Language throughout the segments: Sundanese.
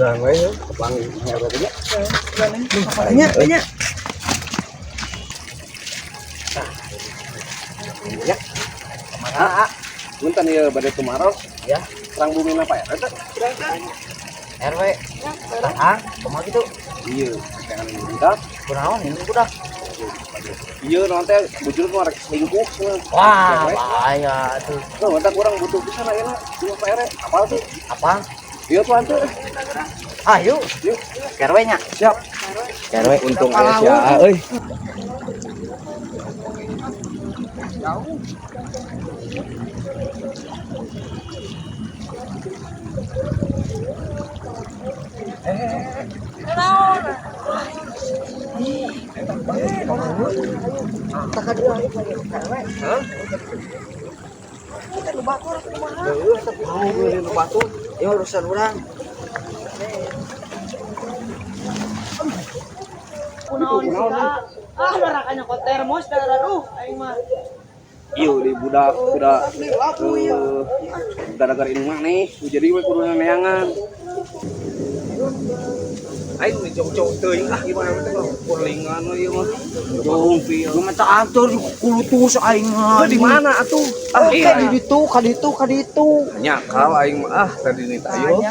Udah we kepanggih RW nya. Nya, nya. Ya. Kumaha? Punten ieu bade tumaros. Ya. Terang bumi na Pak RW teh. RW. Ah, kumaha kitu? Iya, jangan budak. Kunaon ini budak? Iya, naon teh bujur mah rek selingkuh cenah. Wah, bahaya tuh. Tuh, mantap kurang butuh pisan ayeuna. Cuma Pak RW, apal tuh? Apa? Iya tuh ante. Ayo, Yuk. RW nya. Siap. RW. Untung aya si AA euy. Ini urusan orang. Kunaon sih? Ah, darakannya kok termos darah aing mah. Iya, di budak budak gara-gara ini mah nih, jadi we kudu neangan. Aing nih jauh-jauh teuing ah gimana teh kurlingan we ieu mah. Jauh Lu minta antur kulutus aing mah. Di mana atuh? Ah, ka di ditu, ka ditu, ka ditu. Nyakal aing mah ah tadi nih tayo.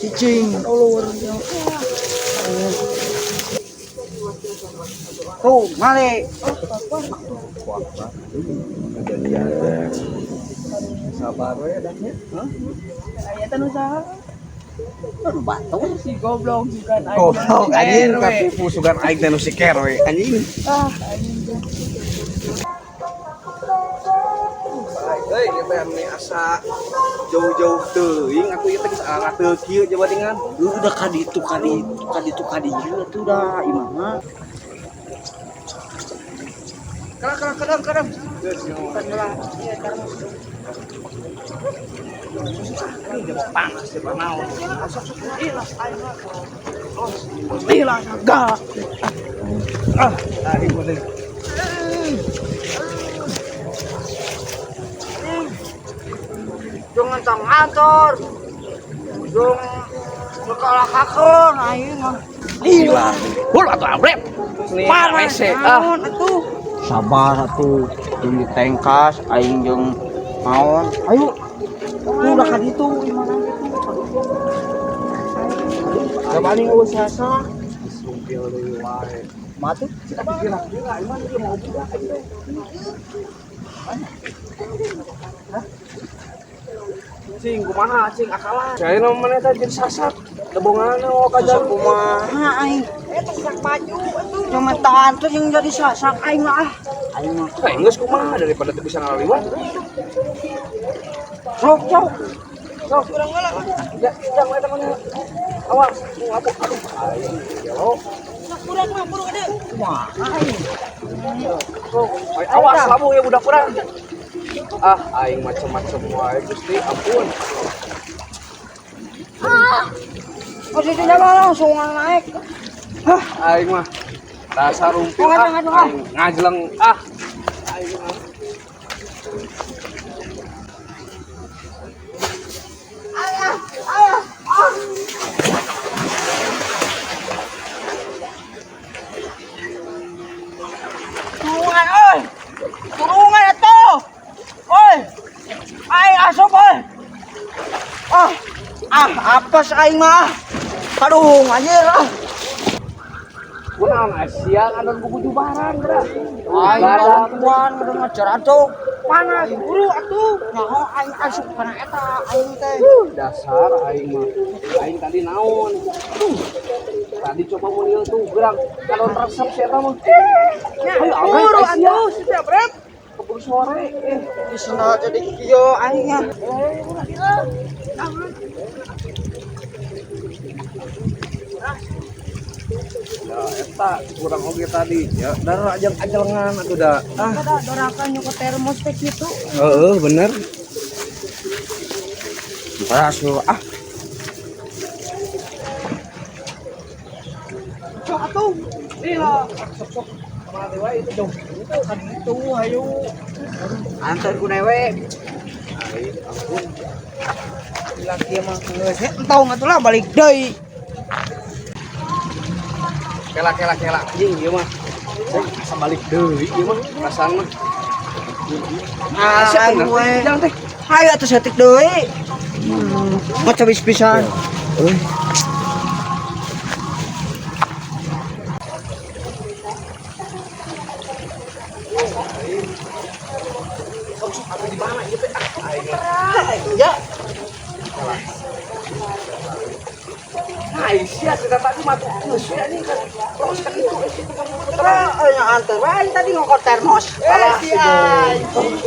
Cicing. Tuh, male. Sabar we dahnya. Hah? Aya teh nu saha? Lu batur. Si goblok juga aing. Goblok anjing katipu sugan aing teh nu si Kerwe anjing. Ah, anjing. Euy, ieu teh anu asa jauh-jauh teuing atuh ieu teh geus arah teu kieu coba dengan. Lu udah ka ditu, ka ditu, ka ditu, ka dieu tuh dah imah mah. Kadang kadang kadang. Panas coba naon. Ilah enggak. Ah, aing mah teh. Jangan tang antor. Jung ngekalahkakeun aing mah. Gila. Hul atuh abrep. Panas ah. Naon atuh? Sabar atuh, jeung ditengkas aing jeung naon. Ayo. Tuh udah ka ditu imah gitu. Da paling eueuh sasa. Sumpil deui wae. Mah tuh. Gila-gila imah ieu mau budak aing teh. Cing kumaha cing akalan. Saya maneh teh jadi sasat. Debongan mau ka Sasak jalan. kumaha aing. Eta sasak baju atuh. Cuma tahan tuh yang jadi sasak aing mah ah. Aing mah. Nah, geus kumaha daripada teu bisa ngaliwat. Sok sok. Sok. Urang heula. Ya, jangan eta mana. Awas, ngapuk aduh. Aing gelo. Urang mah buru gede. Kumaha aing. Sok, awas labu ya budak urang. Ah, aing macem-macem wae Gusti, ampun. Oh, situ langsung naik. Hah, aing mah dasar rumpil Oh, ah, aduh, aduh. aing ngajleng ah. Aing mah. Tulungan euy. Tulungan atuh. Oi. Aing asup euy. Ah, ah apes aing mah. Aduh, anjir ah. Kunaon sia ngadon buku jubaran, bra. Aing bantuan kudu ngajar atuh. Panas buru atuh. Nyaho aing asup kana eta aing teh. Dasar aing mah. Aing tadi naon? Tadi coba mun ieu tuh gerak kadon resep si eta mah. Nya, Ayo, buru abret, sia. atuh si abret. Keburu sore. Disena jadi kieu aing nya. Ya eta kurang oge tadi. Ya darah ajeng-ajengan atuh da. Ah, Ada dorakan nyokot termos teh kitu. heeh bener. Keras lu ah. Sok atuh. Lila. Sok-sok kemana dewa itu jauh. Itu kan itu ayo. Antar ku newe. Aing ampun. Laki mah geus entong atuh lah balik deui. Kela kela kela anjing ieu mah. Saya asa balik deui ieu mah perasaan mah. Ah, Siapa aing we. Jangan teh. Hayu atuh setik deui. Macam pisan. Di mana ieu teh? Ah, aing mah. Ya. Nah, sia kita tadi mah geus we anjing kan. Terus kan itu Terus anter wae tadi ngokor termos. Eh, si anjing.